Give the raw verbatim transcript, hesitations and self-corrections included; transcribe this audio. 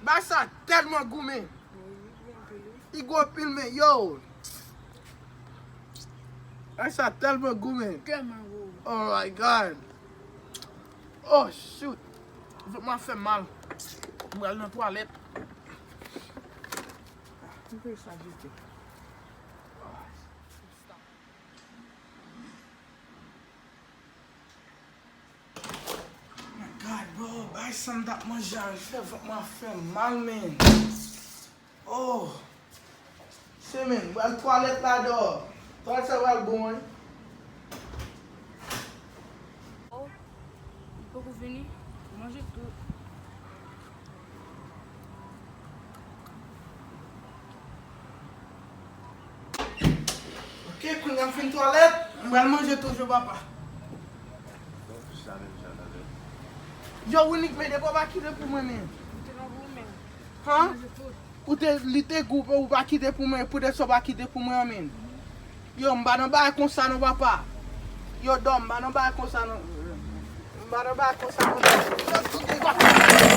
Bagay sa tèlman gou, men. Li gou anpil, men, yo. Bagay sa tèlman gou, men. Tèlman gou. Oh my God. Oh, shoot. Vant mwen ap fè m mal. Mwen al nan twalèt. Mwen fè sa jete. My God, bro, bay sa m t ap manje a, fè vant mwen ap fè m mal, men. Oh. Se men, m pral twalèt la dò. Twalèt sa pral bon, wi. Oh, li poko fini. Manje tou. Ok, kounye a m fin twalèt, m pral manje toujou, papa. Yo, Winnick, men depi w pa kite pou mwen, men. Han? Ou te, li te gou, ou pa kite pou mwen, poutèt sa w pa kite pou mwen, men. Yo, m pa nan bagay konsa non, papa. Yo, Dò, m pa nan bagay konsa non. M pa nan bagay konsa non, Dò. Yo, kite, papa.